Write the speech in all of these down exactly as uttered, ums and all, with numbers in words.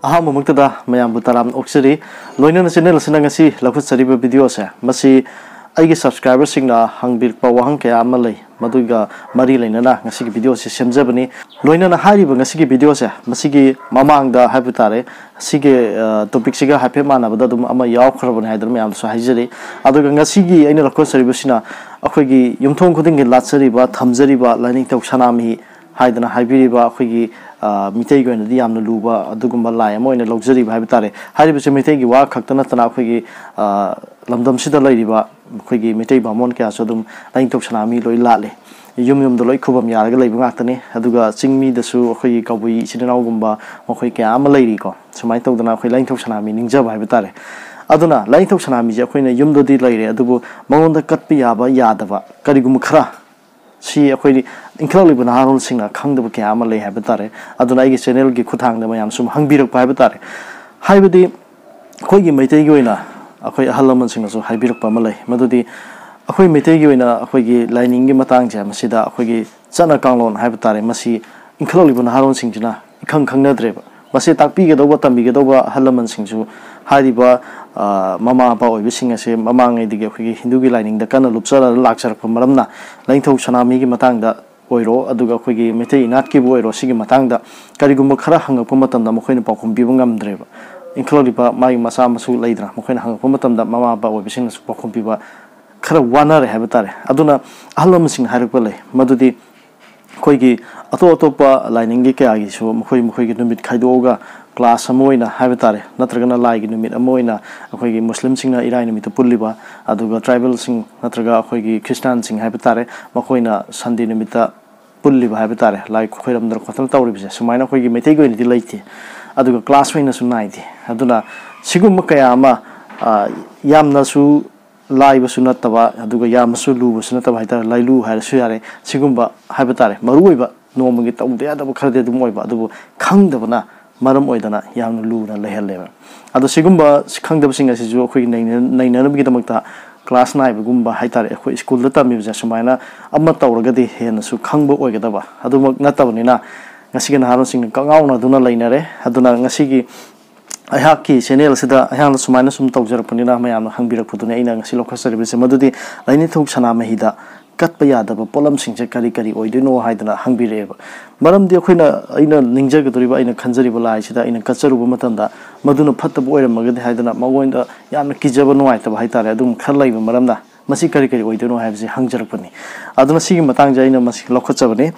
ꯑꯍꯥꯟꯕꯃꯛꯇꯗ ꯃꯌꯥꯝꯕꯨ ꯇꯔꯥꯝꯅ ꯑꯣꯛꯆꯔꯤ꯫ ꯂꯣꯏꯅꯅ channel ꯑꯁꯤꯅ ꯉꯁꯤ ꯂꯧꯈꯠꯆꯔꯤꯕ video ꯑꯁꯦ, ꯃꯁꯤ ꯑꯩꯒꯤ subscriberꯁꯤꯡꯅ ꯍꯪꯕꯤꯔꯛꯄ ꯋꯥꯍꯪ ꯀꯌꯥ ꯑꯃ ꯂꯩ, ꯃꯗꯨꯒ ꯃꯔꯤ ꯂꯩꯅꯅ ꯉꯁꯤꯒꯤ video ꯑꯁꯤ ꯁꯦꯝꯖꯕꯅꯤ꯫ ꯂꯣꯏꯅꯅ ꯍꯥꯏꯔꯤꯕ ꯉꯁꯤꯒꯤ video ꯑꯁꯦ, ꯃꯁꯤꯒꯤ ꯃꯃꯥꯡꯗ ꯍꯥꯏꯕ ꯇꯥꯔꯦ, ꯁꯤꯒꯤ, ꯑ, topicꯁꯤꯒ ꯍꯥꯏꯐꯦꯠ ꯃꯥꯟꯅꯕꯗ ꯑꯗꯨꯝ ꯑꯃ ꯌꯥꯎꯈ꯭ꯔꯕꯅꯤ ꯍꯥꯏꯗꯨꯅ ꯃꯌꯥꯝꯗꯁꯨ ꯍꯥꯏꯖꯔꯤ꯫ ꯑꯗꯨꯒ ꯉꯁꯤꯒꯤ ꯑꯩꯅ ꯂꯧꯈꯠꯆꯔꯤꯕꯁꯤꯅ ꯑꯩꯈꯣꯏꯒꯤ ꯌꯨꯝꯊꯣꯡ ꯈꯨꯗꯤꯡꯒꯤ ꯂꯥꯠꯆꯔꯤꯕ, ꯊꯝꯖꯔꯤꯕ ꯂꯥꯏꯅꯤꯡꯊꯧ ꯁꯅꯥꯃꯍꯤ ꯍꯥꯏꯗꯅ ꯍꯥꯏꯕꯤꯔꯤꯕ ꯑꯩꯈꯣꯏꯒꯤ, ꯑ, ꯃꯤꯇꯩꯒꯤ ꯑꯣꯏꯅꯗꯤ ꯌꯥꯝꯅ ꯂꯨꯕ ꯑꯗꯨꯒꯨꯝꯕ ꯂꯥꯏ ꯑꯃ ꯑꯣꯏꯅ ꯂꯧꯖꯔꯤꯕ ꯍꯥꯏꯕ ꯇꯥꯔꯦ꯫ ꯍꯥꯏꯔꯤꯕꯁꯦ ꯃꯩꯇꯩꯒꯤ ꯋꯥ ꯈꯛꯇ ꯅꯠꯇꯅ ꯑꯩꯈꯣꯏꯒꯤ, ꯑ, ꯂꯝꯗꯝꯁꯤꯗ ꯂꯩꯔꯤꯕ ꯑꯩꯈꯣꯏꯒꯤ ꯃꯩꯇꯩ ꯕꯥꯃꯣꯟ ꯀꯌꯥꯁꯨ ꯑꯗꯨꯝ ꯂꯥꯏꯅꯤꯡꯊꯧ ꯁꯅꯥꯃꯍꯤ ꯂꯣꯏ ꯂꯥꯠꯂꯤ꯫ ꯌꯨꯝ ꯌꯨꯝꯗ ꯂꯣꯏ ꯈꯨꯕꯝ ꯌꯥꯔꯒ ꯂꯩꯕ ꯉꯥꯛꯇꯅꯤ꯫ ꯑꯗꯨꯒ ꯆꯤꯡꯃꯤꯗꯁꯨ ꯑꯩꯈꯣꯏꯒꯤ ꯀꯕꯨꯏ ꯏꯆꯤꯟ ꯏꯅꯥꯎꯒꯨꯝꯕ ꯃꯈꯣꯏ ꯀꯌꯥ ꯑꯃ ꯂꯩꯔꯤꯀꯣ꯫ ꯁꯨꯃꯥꯏꯅ ꯇꯧꯗꯅ ꯑꯩꯈꯣꯏ ꯂꯥꯏꯅꯤꯡꯊꯧ ꯁꯅꯥꯃꯍꯤ ꯅꯤꯡꯖꯕ ꯍꯥꯏꯕ ꯇꯥꯔꯦ꯫ ꯑꯗꯨꯅ ꯂꯥꯏꯅꯤꯡꯊꯧ ꯁꯅꯥꯃꯍꯤꯁꯦ ꯑꯩꯈꯣꯏꯅ ꯌꯨꯝꯗꯗꯤ ꯂꯩꯔꯦ, ꯑꯗꯨꯕꯨ ꯃꯉꯣꯟꯗ ꯀꯠꯄ ꯌꯥꯕ ꯌꯥꯗꯕ ꯀꯔꯤꯒꯨꯝꯕ ꯈꯔ ꯁꯤ ꯑꯩꯈꯣꯏꯗꯤ ꯏꯟꯈꯠꯂꯛꯂꯤꯕ ꯅꯍꯥꯔꯣꯜꯁꯤꯡꯅ ꯈꯪꯗꯕ ꯀꯌꯥ ꯑꯃ ꯂꯩ ꯍꯥꯏꯕ ꯇꯥꯔꯦ꯫ ꯑꯗꯨꯅ ꯑꯩꯒꯤ channelꯒꯤ ꯈꯨꯠꯊꯥꯡꯗ ꯃꯌꯥꯝ ꯁꯨꯝ ꯍꯪꯕꯤꯔꯛꯄ ꯍꯥꯏꯕ ꯇꯥꯔꯦ꯫ ꯍꯥꯏꯕꯗꯤ ꯑꯩꯈꯣꯏꯒꯤ ꯃꯩꯇꯩꯒꯤ ꯑꯣꯏꯅ ꯑꯩꯈꯣꯏ ꯑꯍꯜ ꯂꯃꯟꯁꯤꯡꯅꯁꯨ ꯍꯥꯏꯕꯤꯔꯛꯄ ꯑꯃ ꯂꯩ, ꯃꯗꯨꯗꯤ ꯑꯩꯈꯣꯏ ꯃꯩꯇꯩꯒꯤ ꯑꯣꯏꯅ ꯑꯩꯈꯣꯏꯒꯤ ꯂꯥꯏꯅꯤꯡꯒꯤ ꯃꯇꯥꯡꯁꯦ ꯃꯁꯤꯗ ꯑꯩꯈꯣꯏꯒꯤ ꯆꯠꯅ ꯀꯥꯡꯂꯣꯟ ꯍꯥꯏꯕ ꯇꯥꯔꯦ, ꯃꯁꯤ ꯏꯟꯈꯠꯂꯛꯂꯤꯕ ꯅꯍꯥꯔꯣꯜꯁꯤꯡꯁꯤꯅ ꯏꯈꯪ ꯈꯪꯅꯗ꯭ꯔꯦꯕ꯫ ꯃꯁꯤ ꯇꯥꯛꯄꯤꯒꯗꯧꯕ, ꯇꯝꯕꯤꯒꯗꯧꯕ ꯑꯍꯜ ꯂꯃꯟꯁꯤꯡꯁꯨ ꯍꯥꯏꯔꯤꯕ, ꯑ, ꯃꯃꯥ ꯃꯄꯥ ꯑꯣꯏꯕꯁꯤꯡ ꯑꯁꯦ ꯃꯃꯥꯡꯉꯩꯗꯒꯤ ꯑꯩꯈꯣꯏꯒꯤ ꯍꯤꯟꯗꯨꯒꯤ ꯂꯥꯏꯅꯤꯡꯗ ꯀꯟꯅ ꯂꯨꯞꯆꯔꯒ ꯂꯥꯛꯆꯔꯛꯄ ꯃꯔꯝꯅ ꯂꯥꯏꯅꯤꯡꯊꯧ ꯁꯅꯥꯃꯍꯤꯒꯤ ꯃꯇꯥꯡꯗ ꯑꯣꯏꯔꯣ, ꯑꯗꯨꯒ ꯑꯩꯈꯣꯏꯒꯤ ꯃꯩꯇꯩ ꯏꯅꯥꯠꯀꯤꯕꯨ ꯑꯣꯏꯔꯣ, ꯁꯤꯒꯤ ꯃꯇꯥꯡꯗ ꯀꯔꯤꯒꯨꯝꯕ ꯈꯔ ꯍꯪꯉꯛꯄ ꯃꯇꯝꯗ ꯃꯈꯣꯏꯅ ꯄꯥꯎꯈꯨꯝ ꯄꯤꯕ ꯉꯝꯗ꯭ꯔꯦꯕ꯫ ꯏꯟꯈꯠꯂꯛꯂꯤꯕ ꯃꯥꯒꯤ ꯃꯆꯥ ꯃꯁꯨ ꯂꯩꯗꯅ, ꯃꯈꯣꯏꯅ ꯍꯪꯉꯛꯄ ꯃꯇꯝꯗ ꯃꯃꯥ ꯃꯄꯥ ꯑꯣꯏꯕꯁꯤꯡꯅꯁꯨ ꯄꯥꯎꯈꯨꯝ ꯄꯤꯕ ꯈꯔ ꯋꯥꯅꯔꯦ ꯍꯥꯏꯕ ꯇꯥꯔꯦ꯫ ꯑꯗꯨꯅ ꯑꯍꯜ ꯂꯃꯟꯁꯤꯡꯅ ꯍꯥꯏꯔꯛꯄ ꯂꯩ, ꯃꯗꯨꯗꯤ ꯑꯩꯈꯣꯏꯒꯤ ꯑꯇꯣꯞ ꯑꯇꯣꯞꯄ ꯂꯥꯏꯅꯤꯡꯒꯤ ꯀꯌꯥꯒꯤꯁꯨ ꯃꯈꯣꯏ ꯃꯈꯣꯏꯒꯤ ꯅꯨꯃꯤꯠ ꯈꯥꯏꯗꯣꯛꯑꯒ class ꯑꯃ ꯑꯣꯏꯅ ꯍꯥꯏꯕ ꯇꯥꯔꯦ, ꯅꯠꯇ꯭ꯔꯒꯅ ꯂꯥꯏꯒꯤ ꯅꯨꯃꯤꯠ ꯑꯃ ꯑꯣꯏꯅ ꯑꯩꯈꯣꯏꯒꯤ ꯃꯨꯁꯂꯤꯝꯁꯤꯡꯅ ꯏꯔꯥꯏ ꯅꯨꯃꯤꯠꯇ ꯄꯨꯜꯂꯤꯕ, ꯑꯗꯨꯒ tribalꯁꯤꯡ ꯅꯠꯇ꯭ꯔꯒ ꯑꯩꯈꯣꯏꯒꯤ ꯈ꯭ꯔꯤꯁꯇꯥꯟꯁꯤꯡ ꯍꯥꯏꯕ ꯇꯥꯔꯦ, ꯃꯈꯣꯏꯅ Sunday ꯅꯨꯃꯤꯠꯇ ꯄꯨꯜꯂꯤꯕ ꯍꯥꯏꯕ ꯇꯥꯔꯦ, ꯂꯥꯏ ꯈꯣꯏꯔꯝꯗꯅ ꯈꯣꯠꯇꯅ ꯇꯧꯔꯤꯕꯁꯦ, ꯁꯨꯃꯥꯏꯅ ꯑꯩꯈꯣꯏꯒꯤ ꯃꯩꯇꯩꯒꯤ ꯑꯣꯏꯅꯗꯤ ꯂꯩꯇꯦ꯫ ꯑꯗꯨꯒ class ꯑꯣꯏꯅꯁꯨ ꯅꯥꯏꯗꯦ꯫ ꯑꯗꯨꯅ ꯁꯤꯒꯨꯝꯕ ꯀꯌꯥ ꯑꯃ, ꯑ, ꯌꯥꯝꯅꯁꯨ ꯂꯥꯏꯕꯁꯨ ꯅꯠꯇꯕ, ꯑꯗꯨꯒ ꯌꯥꯝꯅꯁꯨ ꯂꯨꯕꯁꯨ ꯅꯠꯇꯕ ꯍꯥꯏꯇꯥꯔꯦ, ꯂꯥꯏꯂꯨ ꯍꯥꯏꯔꯁꯨ ꯌꯥꯔꯦ꯫ ꯁꯤꯒꯨꯝꯕ ꯍꯥꯏꯕ ꯇꯥꯔꯦ, ꯃꯔꯨꯑꯣꯏꯕ ꯅꯣꯡꯃꯒꯤ ꯇꯧꯗ ꯌꯥꯗꯕ ꯈꯔꯗꯤ ꯑꯗꯨꯝ ꯑꯣꯏꯕ, ꯑꯗꯨꯕꯨ ꯈꯪꯗꯕꯅ ꯃꯔꯝ ꯑꯣꯏꯗꯅ ꯌꯥꯝꯅ ꯂꯨꯅ ꯂꯩꯍꯜꯂꯦꯕ꯫ ꯑꯗꯣ ꯁꯤꯒꯨꯝꯕ ꯈꯪꯗꯕꯁꯤꯡ ꯑꯁꯤꯁꯨ ꯑꯩꯈꯣꯏꯒꯤ ꯅꯩꯅ-, ꯅꯩꯅꯅꯕꯒꯤꯗꯃꯛꯇ class ꯅꯥꯏꯕꯒꯨꯝꯕ ꯍꯥꯏꯇꯥꯔꯦ, ꯑꯩꯈꯣꯏ schoolꯗ ꯇꯝꯃꯤꯕꯁꯦ ꯁꯨꯃꯥꯏꯅ ꯑꯃ ꯇꯧꯔꯒꯗꯤ ꯍꯦꯟꯅꯁꯨ ꯈꯪꯕ ꯑꯣꯏꯒꯗꯕ꯫ ꯑꯗꯨꯃꯛ ꯅꯠꯇꯕꯅꯤꯅ ꯉꯁꯤꯒꯤ ꯅꯍꯥꯔꯣꯜꯁꯤꯡꯅ ꯀꯛꯉꯥꯎꯅꯗꯨꯅ ꯂꯩꯅꯔꯦ꯫ ꯑꯗꯨꯅ ꯉꯁꯤꯒꯤ ꯑꯩꯍꯥꯛꯀꯤ ꯆꯦꯅꯦꯜꯁꯤꯗ ꯑꯩꯍꯥꯛꯅ ꯁꯨꯃꯥꯏꯅ ꯁꯨꯝ ꯇꯧꯖꯔꯛꯄꯅꯤꯅ ꯃꯌꯥꯝꯅ ꯍꯪꯕꯤꯔꯛꯄꯗꯨꯅꯤ ꯑꯩꯅ ꯉꯁꯤ ꯂꯧꯈꯠꯆꯔꯤꯕꯁꯦ, ꯃꯗꯨꯗꯤ ꯂꯥꯏꯅꯤꯡꯊꯧ ꯁꯅꯥꯃꯍꯤꯗ ꯀꯠꯄ ꯌꯥꯗꯕ ꯄꯣꯠꯂꯝꯁꯤꯡꯁꯦ ꯀꯔꯤ ꯀꯔꯤ ꯑꯣꯏꯗꯣꯏꯅꯣ ꯍꯥꯏꯗꯅ ꯍꯪꯕꯤꯔꯛꯑꯦꯕ꯫ ꯃꯔꯝꯗꯤ ꯑꯩꯈꯣꯏꯅ, ꯑꯩꯅ ꯅꯤꯡꯖꯒꯗꯧꯔꯤꯕ, ꯑꯩꯅ ꯈꯟꯖꯔꯤꯕ ꯂꯥꯏꯁꯤꯗ ꯑꯩꯅ ꯀꯠꯆꯔꯨꯕ ꯃꯇꯝꯗ ꯃꯗꯨꯅ ꯐꯠꯇꯕ ꯑꯣꯏꯔꯝꯃꯒꯗꯤ ꯍꯥꯏꯗꯅ ꯃꯉꯣꯟꯗ ꯌꯥꯝꯅ ꯀꯤꯖꯕ, ꯅꯨꯡꯉꯥꯏꯇꯕ ꯍꯥꯏꯇꯥꯔꯦ, ꯑꯗꯨꯝ ꯈꯔ ꯂꯩꯕ ꯃꯔꯝꯅ ꯃꯁꯤ ꯀꯔꯤ ꯀꯔꯤ ꯑꯣꯏꯗꯣꯏꯅꯣ ꯍꯥꯏꯕꯁꯤ ꯍꯪꯖꯔꯛꯄꯅꯤ꯫ ꯑꯗꯨꯅ ꯁꯤꯒꯤ ꯃꯇꯥꯡꯁꯦ ꯑꯩꯅ ꯃꯁꯤ ꯂꯧꯈꯠꯆꯕꯅꯤ꯫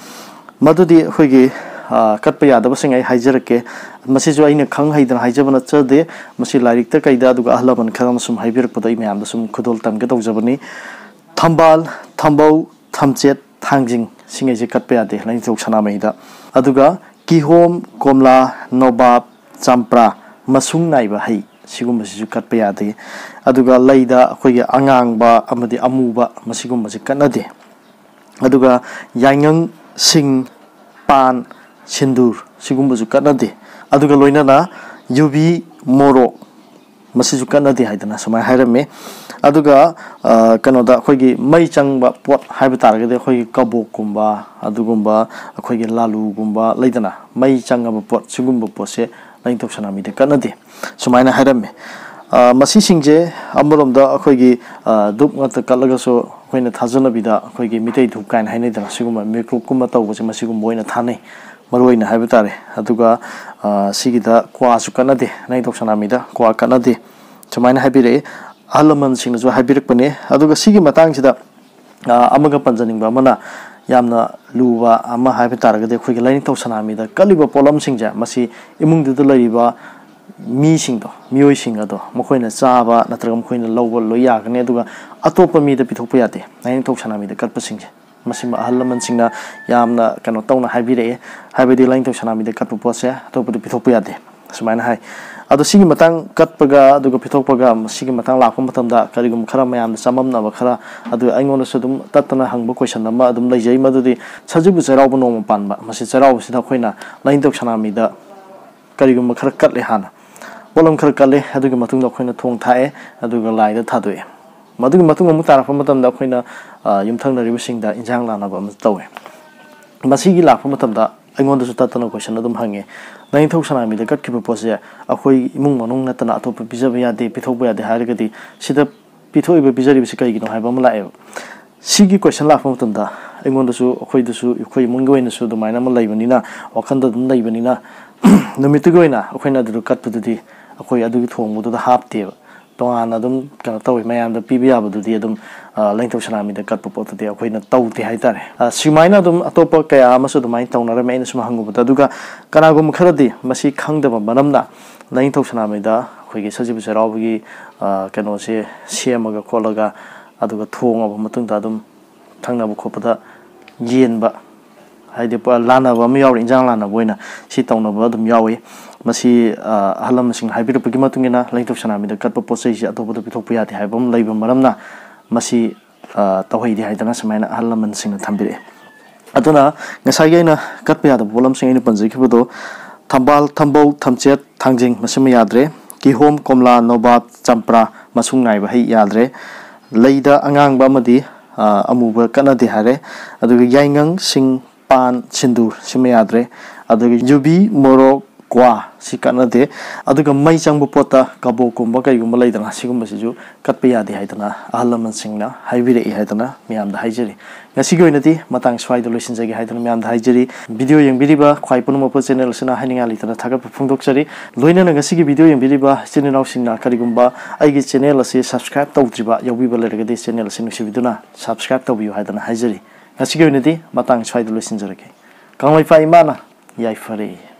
ꯃꯗꯨꯗꯤ ꯑꯩꯈꯣꯏꯒꯤ, ꯑ, ꯀꯠꯄ ꯌꯥꯗꯕꯁꯤꯡ ꯑꯩ ꯍꯥꯏꯖꯔꯛꯀꯦ꯫ ꯃꯁꯤꯁꯨ ꯑꯩꯅ ꯈꯪ ꯍꯩꯗꯅ ꯍꯥꯏꯖꯕ ꯅꯠꯆꯗꯦ꯫ ꯃꯁꯤ ꯂꯥꯏꯔꯤꯛꯇ ꯀꯩꯗ, ꯑꯗꯨꯒ ꯑꯍꯜ ꯂꯃꯟ ꯈꯔ ꯑꯃ ꯁꯨꯝ ꯍꯥꯏꯕꯤꯔꯛꯄꯗꯣ ꯑꯩ ꯃꯌꯥꯝꯗ ꯁꯨꯝ ꯈꯨꯗꯣꯜ ꯇꯝꯒꯦ ꯇꯧꯖꯕꯅꯤ꯫ ꯊꯝꯕꯥꯜ, ꯊꯝꯕꯧ, ꯊꯝꯆꯦꯠ, ꯊꯥꯡꯖꯤꯡ, ꯁꯤꯉꯩꯁꯦ ꯀꯠꯄ ꯌꯥꯗꯦ ꯂꯥꯏꯅꯤꯡꯊꯧ ꯁꯅꯥꯃꯍꯤꯗ꯫ ꯑꯗꯨꯒ ꯀꯤꯍꯣꯝ, ꯀꯣꯝꯂꯥ, ꯅꯣꯕꯥꯞ, ꯆꯝꯄ꯭ꯔꯥ, ꯃꯁꯨꯡ ꯅꯥꯏꯕ ꯍꯩ, ꯁꯤꯒꯨꯝꯕꯁꯤꯁꯨ ꯀꯠꯄ ꯌꯥꯗꯦ꯫ ꯑꯗꯨꯒ ꯂꯩꯗ ꯑꯩꯈꯣꯏꯒꯤ ꯑꯉꯥꯡꯕ ꯑꯃꯗꯤ ꯑꯃꯨꯕ, ꯃꯁꯤꯒꯨꯝꯕꯁꯤ ꯀꯠꯅꯗꯦ꯫ ꯑꯗꯨꯒ ꯌꯥꯏꯉꯪ, ꯁꯤꯡ, ꯄꯥꯟ, ꯁꯤꯟꯗꯨꯔ, ꯁꯤꯒꯨꯝꯕꯁꯨ ꯀꯠꯅꯗꯦ꯫ ꯑꯗꯨꯒ ꯂꯣꯏꯅꯅ ꯌꯨꯕꯤ, ꯃꯣꯔꯣꯛ, ꯃꯁꯤꯁꯨ ꯀꯠꯅꯗꯦ ꯍꯥꯏꯗꯅ ꯁꯨꯃꯥꯏꯅ ꯍꯥꯏꯔꯝꯃꯤ꯫ ꯑꯗꯨꯒ, ꯑ, ꯀꯩꯅꯣꯗ ꯑꯩꯈꯣꯏꯒꯤ ꯃꯩ ꯆꯪꯕ ꯄꯣꯠ ꯍꯥꯏꯕ ꯇꯥꯔꯒꯗꯤ ꯑꯩꯈꯣꯏꯒꯤ ꯀꯕꯣꯛꯀꯨꯝꯕ, ꯑꯗꯨꯒꯨꯝꯕ ꯑꯩꯈꯣꯏꯒꯤ ꯂꯥꯂꯨꯒꯨꯝꯕ ꯂꯩꯗꯅ, ꯃꯩ ꯆꯪꯉꯕ ꯄꯣꯠ, ꯁꯤꯒꯨꯝꯕ ꯄꯣꯠꯁꯦ ꯂꯥꯏꯅꯤꯡꯊꯧ ꯁꯅꯥꯃꯍꯤꯗ ꯀꯠꯅꯗꯦ, ꯁꯨꯃꯥꯏꯅ ꯍꯥꯏꯔꯝꯃꯤ꯫ ꯑ, ꯃꯁꯤꯁꯤꯡꯁꯦ ꯑꯃꯔꯣꯝꯗ ꯑꯩꯈꯣꯏꯒꯤ, ꯑ, ꯙꯨꯞ ꯉꯥꯛꯇ ꯀꯠꯂꯒꯁꯨ ꯑꯩꯈꯣꯏꯅ ꯊꯥꯖꯅꯕꯤꯗ ꯑꯩꯈꯣꯏꯒꯤ ꯃꯤꯇꯩ ꯙꯨꯞ ꯀꯥꯏꯅ ꯍꯥꯏꯅꯩꯗꯅ, ꯁꯤꯒꯨꯝꯕ ꯃꯤꯀ꯭ꯔꯨꯞꯀꯨꯝꯕ ꯇꯧꯕꯁꯦ ꯃꯁꯤꯒꯨꯝꯕ ꯑꯣꯏꯅ ꯊꯥꯅꯩ꯫ ꯃꯔꯨ ꯑꯣꯏꯅ ꯍꯥꯏꯕ ꯇꯥꯔꯦ꯫ ꯑꯗꯨꯒ, ꯑ, ꯁꯤꯒꯤꯗ ꯀ꯭ꯋꯥꯁꯨ ꯀꯠꯅꯗꯦ, ꯂꯥꯏꯅꯤꯡꯊꯧ ꯁꯅꯥꯃꯍꯤꯗ ꯀ꯭ꯋꯥ ꯀꯠꯅꯗꯦ, ꯁꯨꯃꯥꯏꯅ ꯍꯥꯏꯕꯤꯔꯛꯑꯦ꯫ ꯑꯍꯜ ꯂꯃꯟꯁꯤꯡꯅꯁꯨ ꯍꯥꯏꯕꯤꯔꯛꯄꯅꯦ꯫ ꯑꯗꯨꯒ ꯁꯤꯒꯤ ꯃꯇꯥꯡꯁꯤꯗ, ꯑ, ꯑꯃꯒ ꯄꯟꯖꯅꯤꯡꯕ ꯑꯃꯅ, ꯌꯥꯝꯅ ꯂꯨꯕ ꯑꯃ ꯍꯥꯏꯕ ꯇꯥꯔꯒꯗꯤ ꯑꯩꯈꯣꯏꯒꯤ ꯂꯥꯏꯅꯤꯡꯊꯧ ꯁꯅꯥꯃꯍꯤꯗ ꯀꯠꯂꯤꯕ ꯄꯣꯠꯂꯝꯁꯤꯡꯁꯦ, ꯃꯁꯤ ꯏꯃꯨꯡꯗꯨꯗ ꯂꯩꯔꯤꯕ ꯃꯤꯁꯤꯡꯗꯣ, ꯃꯤꯑꯣꯏꯁꯤꯡ ꯑꯗꯣ ꯃꯈꯣꯏꯅ ꯆꯥꯕ ꯅꯠꯇ꯭ꯔꯒ ꯃꯈꯣꯏꯅ ꯂꯧꯕ ꯂꯣꯏ ꯌꯥꯒꯅꯤ, ꯑꯗꯨꯒ ꯑꯇꯣꯞꯄ ꯃꯤꯗ ꯄꯤꯊꯣꯛꯄ ꯌꯥꯗꯦ ꯂꯥꯏꯅꯤꯡꯊꯧ ꯁꯅꯥꯃꯍꯤꯗ ꯀꯠꯄꯁꯤꯡꯁꯦ꯫ ꯃꯁꯤꯃ ꯑꯍꯜ ꯂꯃꯟꯁꯤꯡꯅ ꯌꯥꯝꯅ ꯀꯩꯅꯣ ꯇꯧꯅ ꯍꯥꯏꯕꯤꯔꯛꯑꯦ꯫ ꯍꯥꯏꯕꯗꯤ ꯂꯥꯏꯅꯤꯡꯊꯧ ꯁꯅꯥꯃꯍꯤꯗ ꯀꯠꯄ ꯄꯣꯠꯁꯦ ꯑꯇꯣꯞꯄꯗ ꯄꯤꯊꯣꯛꯄ ꯌꯥꯗꯦ, ꯁꯨꯃꯥꯏꯅ ꯍꯥꯏ꯫ ꯑꯗꯣ ꯁꯤꯒꯤ ꯃꯇꯥꯡ, ꯀꯠꯄꯒ ꯑꯗꯨꯒ ꯄꯤꯊꯣꯛꯄꯒ ꯁꯤꯒꯤ ꯃꯇꯥꯡ ꯂꯥꯛꯄ ꯃꯇꯝꯗ ꯀꯔꯤꯒꯨꯝꯕ ꯈꯔ ꯃꯌꯥꯝꯅ ꯆꯃꯝꯅꯕ ꯈꯔ, ꯑꯗꯨ ꯑꯩꯉꯣꯟꯗꯁꯨ ꯑꯗꯨꯝ ꯇꯠꯇꯅ ꯍꯪꯕ ꯀꯣꯏꯁꯟ ꯑꯃ ꯑꯗꯨꯝ ꯂꯩꯖꯩ, ꯃꯗꯨꯗꯤ ꯁꯖꯤꯕꯨ ꯆꯩꯔꯥꯎꯕ ꯅꯣꯡꯃ ꯄꯥꯟꯕ, ꯃꯁꯤ ꯆꯩꯔꯥꯎꯕꯁꯤꯗ ꯑꯩꯈꯣꯏꯅ ꯂꯥꯏꯅꯤꯡꯊꯧ ꯁꯅꯥꯃꯍꯤꯗ ꯀꯔꯤꯒꯨꯝꯕ ꯈꯔ ꯀꯠꯂꯦ, ꯍꯥꯟꯅ ꯄꯣꯠꯂꯝ ꯈꯔ ꯀꯠꯂꯦ, ꯑꯗꯨꯒꯤ ꯃꯇꯨꯡꯗ ꯑꯩꯈꯣꯏꯅ ꯊꯣꯡ ꯊꯥꯛꯑꯦ, ꯑꯗꯨꯒ ꯂꯥꯏꯗ ꯊꯥꯗꯣꯛꯑꯦ꯫ ꯃꯗꯨꯒꯤ ꯃꯇꯨꯡ ꯑꯃꯨꯛ ꯇꯥꯔꯛꯄ ꯃꯇꯝꯗ ꯑꯩꯈꯣꯏꯅ, ꯑ, ꯌꯨꯝꯊꯪꯅꯔꯤꯕꯁꯤꯡꯗ ꯏꯟꯁꯥꯡ ꯂꯥꯟꯅꯕ ꯑꯃ ꯇꯧꯋꯦ꯫ ꯃꯁꯤꯒꯤ ꯂꯥꯛꯄ ꯃꯇꯝꯗ ꯑꯩꯉꯣꯟꯗꯁꯨ ꯇꯠꯇꯅ ꯀꯣꯏꯁꯟ ꯑꯗꯨꯝ ꯍꯪꯉꯦ꯫ ꯂꯥꯏꯅꯤꯡꯊꯧ ꯁꯅꯥꯃꯍꯤꯗ ꯀꯠꯈꯤꯕ ꯄꯣꯠꯁꯦ ꯑꯩꯈꯣꯏ ꯏꯃꯨꯡ ꯃꯅꯨꯡ ꯅꯠꯇꯅ ꯑꯇꯣꯞꯄ ꯄꯤꯖꯕ ꯌꯥꯗꯦ, ꯄꯤꯊꯣꯛꯄ ꯌꯥꯗꯦ ꯍꯥꯏꯔꯒꯗꯤ, ꯁꯤꯗ ꯄꯤꯊꯣꯛꯏꯕ ꯄꯤꯖꯔꯤꯕꯁꯤ ꯀꯩꯒꯤꯅꯣ ꯍꯥꯏꯕ ꯑꯃ ꯂꯥꯛꯑꯦꯕ꯫ ꯁꯤꯒꯤ ꯀꯣꯏꯁꯟ ꯂꯥꯛꯄ ꯃꯇꯝꯗ ꯑꯩꯉꯣꯟꯗꯁꯨ, ꯑꯩꯈꯣꯏꯗꯁꯨ, ꯑꯩꯈꯣꯏ ꯏꯃꯨꯡꯒꯤ ꯑꯣꯏꯅꯁꯨ ꯑꯗꯨꯃꯥꯏꯅ ꯑꯃ ꯂꯩꯕꯅꯤꯅ, ꯋꯥꯈꯟꯗ ꯑꯗꯨꯝ ꯂꯩꯕꯅꯤꯅ, ꯅꯨꯃꯤꯠꯇꯨꯒꯤ ꯑꯣꯏꯅ ꯑꯩꯈꯣꯏꯅ ꯑꯗꯨꯗ ꯀꯠꯄꯗꯨꯗꯤ ꯑꯩꯈꯣꯏ ꯑꯗꯨꯒꯤ ꯊꯣꯡꯕꯗꯨꯗ ꯍꯥꯞꯇꯦꯕ꯫ ꯇꯣꯉꯥꯟꯅ ꯑꯗꯨꯝ ꯀꯩꯅꯣ ꯇꯧꯋꯤ, ꯃꯌꯥꯝꯗ ꯄꯤꯕ ꯌꯥꯕꯗꯨꯗꯤ ꯑꯗꯨꯝ, ꯑ, ꯂꯥꯏꯅꯤꯡꯊꯧ ꯁꯅꯥꯃꯍꯤꯗ ꯀꯠꯄ ꯄꯣꯠꯇꯨꯗꯤ ꯑꯩꯈꯣꯏꯅ ꯇꯧꯗꯦ ꯍꯥꯏꯇꯥꯔꯦ꯫ ꯑ, ꯁꯨꯃꯥꯏꯅ ꯑꯗꯨꯝ ꯑꯇꯣꯞꯄ ꯀꯌꯥ ꯑꯃꯁꯨ ꯑꯗꯨꯃꯥꯏꯅ ꯇꯧꯅꯔꯝꯃꯦ, ꯑꯩꯅ ꯁꯨꯝ ꯍꯪꯉꯨꯕꯗ꯫ ꯑꯗꯨꯒ ꯀꯅꯥꯒꯨꯝꯕ ꯈꯔꯗꯤ ꯃꯁꯤ ꯈꯪꯗꯕ ꯃꯔꯝꯅ ꯂꯥꯏꯅꯤꯡꯊꯧ ꯁꯅꯥꯃꯍꯤꯗ ꯑꯩꯈꯣꯏꯒꯤ ꯁꯖꯤꯕꯨ ꯆꯩꯔꯥꯎꯕꯒꯤ, ꯑ, ꯀꯩꯅꯣꯁꯦ ꯁꯦꯝꯃꯒ ꯈꯣꯠꯂꯒ, ꯑꯗꯨꯒ ꯊꯣꯡꯉꯕ ꯃꯇꯨꯡꯗ ꯑꯗꯨꯝ ꯊꯛꯅꯕ ꯈꯣꯠꯄꯗ ꯌꯦꯟꯕ, ꯍꯥꯏꯗꯤ ꯄꯨꯔꯥ ꯂꯥꯟꯅꯕ ꯑꯃ ꯌꯥꯎꯔꯦ, ꯏꯟꯖꯥꯡ ꯂꯥꯟꯅꯕ ꯑꯣꯏꯅ ꯁꯤ ꯇꯧꯅꯕ ꯑꯗꯨꯝ ꯌꯥꯎꯏ꯫ ꯃꯁꯤ, ꯑ, ꯑꯍꯜ ꯂꯃꯟꯁꯤꯡꯅ ꯍꯥꯏꯕꯤꯔꯛꯄꯒꯤ ꯃꯇꯨꯡ ꯏꯟꯅ, ꯂꯥꯏꯅꯤꯡꯊꯧ ꯁꯅꯥꯃꯍꯤꯗ ꯀꯠꯄ ꯄꯣꯠ ꯆꯩꯁꯤ ꯑꯇꯣꯞꯄꯗ ꯄꯤꯊꯣꯛꯄ ꯌꯥꯗꯦ ꯍꯥꯏꯕ ꯑꯃ ꯂꯩꯕ ꯃꯔꯝꯅ, ꯃꯁꯤ, ꯑ, ꯇꯧꯍꯩꯗꯦ ꯍꯥꯏꯗꯅ ꯁꯨꯃꯥꯏꯅ ꯑꯍꯜ ꯂꯃꯟꯁꯤꯡꯅ ꯊꯝꯕꯤꯔꯛꯑꯦ꯫ ꯑꯗꯨꯅ ꯉꯁꯥꯏꯒꯤ ꯑꯩꯅ ꯀꯠꯄ ꯌꯥꯗꯕ ꯄꯣꯠꯂꯝꯁꯤꯡ ꯑꯩꯅ ꯄꯟꯖꯈꯤꯕꯗꯣ, ꯊꯝꯕꯥꯜ, ꯊꯝꯕꯧ, ꯊꯝꯆꯦꯠ, ꯊꯥꯡꯖꯤꯡ, ꯃꯁꯤꯃ ꯌꯥꯗ꯭ꯔꯦ꯫ ꯀꯤꯍꯣꯝ, ꯀꯣꯝꯂꯥ, ꯅꯣꯕꯥꯞ, ꯆꯝꯄ꯭ꯔꯥ, ꯃꯁꯨꯡ ꯅꯥꯏꯕ ꯍꯩ ꯌꯥꯗ꯭ꯔꯦ꯫ ꯂꯩꯗ ꯑꯉꯥꯡꯕ ꯑꯃꯗꯤ, ꯑ, ꯑꯃꯨꯕ ꯀꯠꯅꯗꯦ ꯍꯥꯏꯔꯦ꯫ ꯑꯗꯨꯒ ꯌꯥꯏꯉꯪ, ꯁꯤꯡ, ꯄꯥꯟ, ꯁꯤꯟꯗꯨꯔ, ꯁꯤꯃ ꯌꯥꯗ꯭ꯔꯦ꯫ ꯑꯗꯨꯒ ꯌꯨꯕꯤ, ꯃꯣꯔꯣꯛ, ꯀ꯭ꯋꯥ, ꯁꯤ ꯀꯠꯅꯗꯦ꯫ ꯑꯗꯨꯒ ꯃꯩ ꯆꯪꯕ ꯄꯣꯠꯇ ꯀꯕꯣꯛꯀꯨꯝꯕ ꯀꯩꯒꯨꯝꯕ ꯂꯩꯗꯅ, ꯁꯤꯒꯨꯝꯕꯁꯤꯁꯨ ꯀꯠꯄ ꯌꯥꯗꯦ ꯍꯥꯏꯗꯅ ꯑꯍꯜ ꯂꯃꯟꯁꯤꯡꯅ ꯍꯥꯏꯕꯤꯔꯛꯏ ꯍꯥꯏꯗꯅ ꯃꯌꯥꯝꯗ ꯍꯥꯏꯖꯔꯤ꯫ ꯉꯁꯤꯒꯤ ꯑꯣꯏꯅꯗꯤ ꯃꯇꯥꯡ ꯁ꯭ꯋꯥꯏꯗ ꯂꯣꯏꯁꯤꯟꯖꯒꯦ ꯍꯥꯏꯗꯅ ꯃꯌꯥꯝꯗ ꯍꯥꯏꯖꯔꯤ꯫ ꯚꯤꯗꯤꯑꯣ ꯌꯦꯡꯕꯤꯔꯤꯕ ꯈ꯭ꯋꯥꯏ ꯄꯨꯝꯅꯃꯛꯄꯨ ꯆꯦꯅꯦꯜ ꯑꯁꯤꯅ ꯍꯥꯏꯅꯤꯡꯉꯥꯏ ꯂꯩꯇꯅ ꯊꯥꯒꯠꯄ ꯐꯣꯡꯗꯣꯛꯆꯔꯤ꯫ ꯂꯣꯏꯅꯅ ꯉꯁꯤꯒꯤ ꯚꯤꯗꯤꯑꯣ ꯌꯦꯡꯕꯤꯔꯤꯕ ꯏꯆꯤꯟ ꯏꯅꯥꯎꯁꯤꯡꯅ ꯀꯔꯤꯒꯨꯝꯕ ꯑꯩꯒꯤ ꯆꯦꯅꯦꯜ ꯑꯁꯤ ꯁꯕꯁꯀ꯭ꯔꯥꯏꯕ ꯇꯧꯗ꯭ꯔꯤꯕ ꯌꯥꯎꯕꯤꯕ ꯂꯩꯔꯒꯗꯤ, ꯆꯦꯅꯦꯜ ꯑꯁꯤ ꯅꯨꯡꯁꯤꯕꯤꯗꯨꯅ ꯁꯕꯁꯀ꯭ꯔꯥꯏꯕ ꯇꯧꯕꯤꯌꯨ ꯍꯥꯏꯗꯅ ꯍꯥꯏꯖꯔꯤ꯫ ꯉꯁꯤꯒꯤ ꯑꯣꯏꯅꯗꯤ ꯃꯇꯥꯡ ꯁ꯭ꯋꯥꯏꯗ ꯂꯣꯏꯁꯤꯟꯖꯔꯒꯦ꯫ ꯀꯪꯂꯩꯄꯥꯛ ꯏꯃꯥꯅ ꯌꯥꯏꯐꯔꯦ꯫